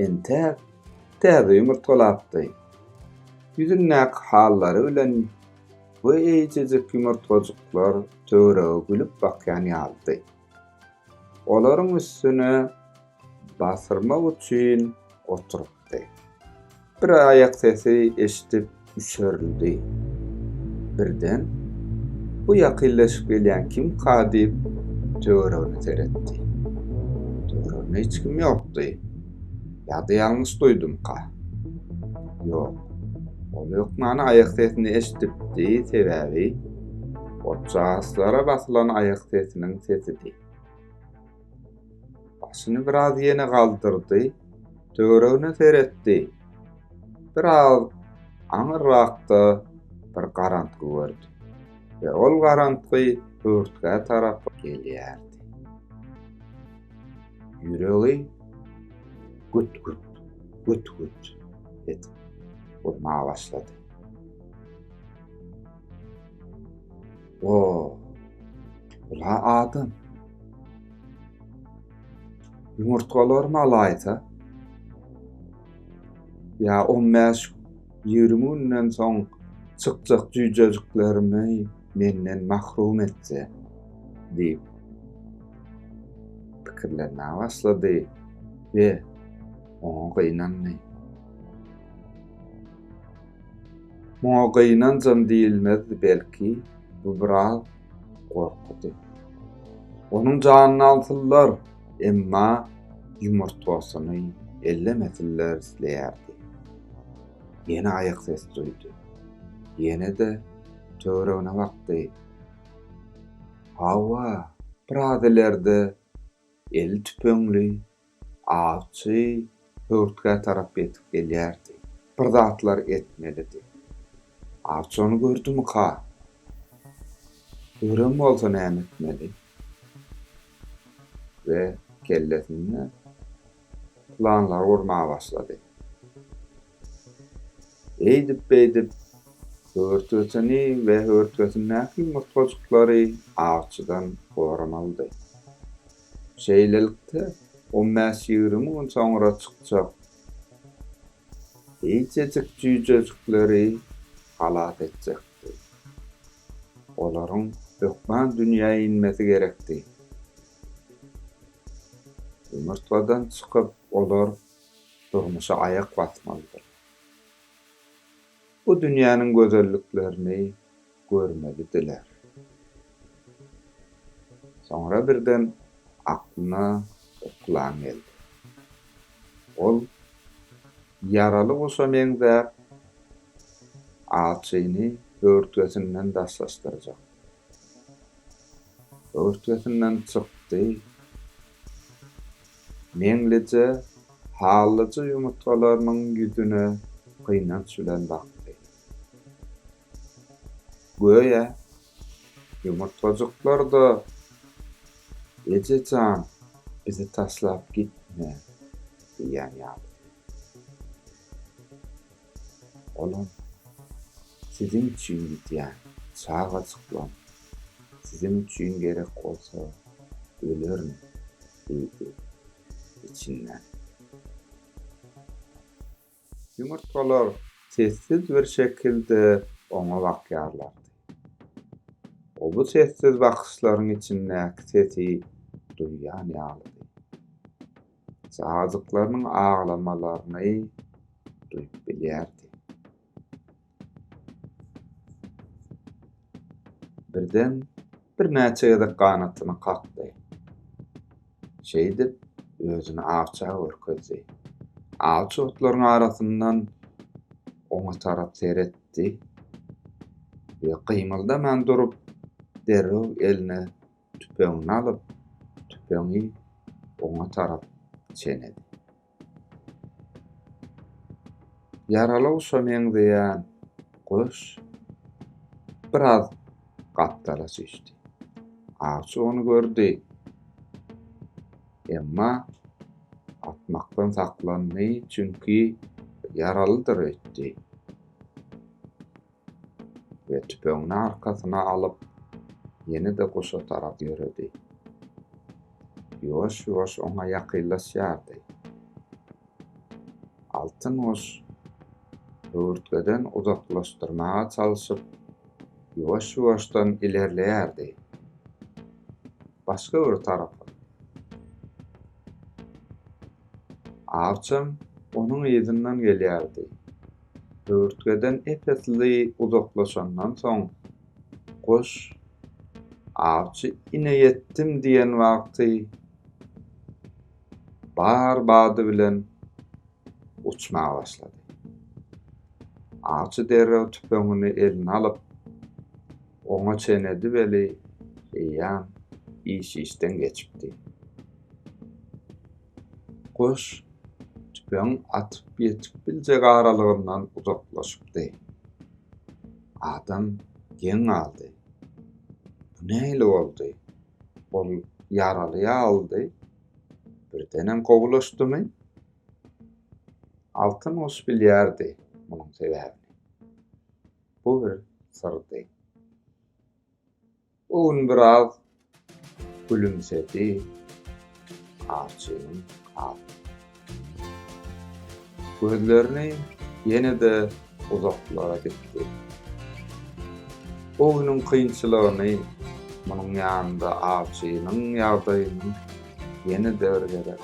Entäk täze ýumurtgalapdy. Ýüzündäki hallary bilen bu eýjejik ýumurtgajyklar töwerege gülüp bakýan ýalydy. Olaryň üstüne basyrmak üçin oturypdy. Bir aýak sesi eşidip üşerildi. Birden, Bu ýakynlaşyp gelýän kimka diýip, töweregine seretdi. Töwereginde hiç kim ýokdy. Ýa-da ýalňyş duýdumka? Ýok. Ol hökmany aýak sesini eşidipdi, sebäbi otjagazlara basylan aýak sesiniň sesidi. Başyny biraz ýene galdyrdy, töweregine seretdi. Biraz aňyrrakda bir garantgy gördi we ol garantgy höwürtgä tarap gelýärdi. Ýüregi güt-güt, güt-güt edip urmaga başlady. O, bula adam. Ýumurtgalarymy alaýsa, ýa on bäş-ýigrimi günden soň çykjak jüýjejiklerimi menden mahrum etse diýip pikirlenmäge başlady we oňa gynandy. Muňa gynanjam diýilmezdi belki, bu biraz gorkudy. Onuň janyny alsynlar, emma ýumurtgasyny ellemesinler isleýärdi. Ýene aýak ses duýdy. Ýene-de töweregine bakdy. Hawa, biraz ilerde eli tüpeňli Awçy höwürtgä tarap ýetip gelýärdi. Bir zatlar etmelidi. Awçy ony gördümika? Gören bolsa näme etmeli? We kellesinde planlar gurmaga başlady. Eýdip-beýdip, höwürtgesini we höwürtgesindäki ýumurtgajyklary awçydan goramalydy. Şeýlelikde, on bäş-ýigrimi gün soňra çykjak eýjejik jüýjejikleri halas etjekdi. Olaryň hökman dünýä inmesi gerekdi. Ýumurtgadan çykyp, olar durmuşa aýak basmalydyr. Bu dünýäniň gözelliklerini görmelidiler. Soňra birden aklyna bir plan geldi. Ol ýaraly guşa meňzäp, awçyny höwürtgesinden daşlaşdyrjakdy. Höwürtgesinden çykdy. Meňlije, hallyja ýumurtgalarynyň ýüzüne gynanç bilen bakdy. Göýä, ýumurtgajyklar-da, Eje jan, bizi taşlap gitme diýýän ýalydy. Olam, Siziň üçin gidýän, çagajyklam, siziň üçin gerek bolsa ölerin diýdi içinden. Ýumurtgalar sessiz bir şekilde oňa bakýarlardy. O bu sessiz bakyşlaryň içindäki sesi duýýan ýalydy. Çagajyklarynyň aglamalaryny duýup bilýärdi. Birden birnäçe gezek ganatyny kakdy. Şeýdip, özüni awça görkezdi. Awçy otlaryň arasyndan oňa tarap seretdi we gymyldaman durup, derrew eline tüpeňini alyp, tüpeňi oňa tarap çenedi. Ýaraly guşa meňzeýän guş biraz gapdala süýşdi. Awçy ony gördi. Emma atmakdan saklandy, çünki ýaralydyr öýtdi. We tüpeňini arkasyna alyp, ýene-de guşa tarap ýöredi. Ýuwaş-ýuwaş oňa ýakynlaşýardy. Altyn guş höwürtgeden uzaklaşdyrmaga çalşyp, ýuwaş-ýuwaşdan ilerleýärdi. Başga bir tarapa. Awçam onuň yzyndan gelýärdi. Höwürtgeden ep-esli uzaklaşandan soň, guş Awçy ine ýetdim diýen wagty bar bady bilen uçmaga başlady. Awçy derrew tüpeňini eline alyp, oňa çenedi weli, eýýäm iş işden geçipdi. Guş tüpeň atyp ýetip biljek aralygyndan uzaklaşypdy. Adam geň galdy. Bu nähili boldy? Ol ýaraly ýalydy. Birdenem gowulaşdymy? Altyn guş bilýärdi munuň sebäbini. Bu bir syrdy. Bu gün biraz gülümsedi awçynyň haly. Gözlerini ýene-de uzaklara dikdi. O günüň kynçylygyny, munuň ýanynda awçynyň ýagdaýyny ýene-de bir gezek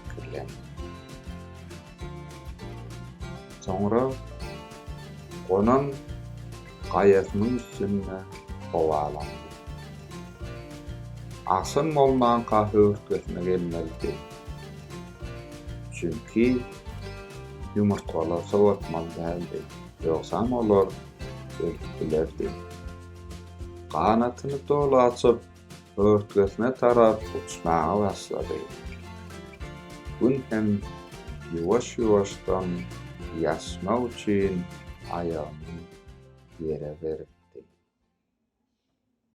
pikirlendi. Soňra gonan gaýasynyň üstünde howalandy. Agşam bolmanka höwürtgesine gelmelidi. Çünki ýumurtgalary sowatmaly däldi, ýogsam olar ölüp bilerdi. Ganatyny doly açyp, höwürtgesine tarap uçmaga başlady. Gün hem ýuwaş-ýuwaşdan ýaşmak üçin aýagyny ýere berip.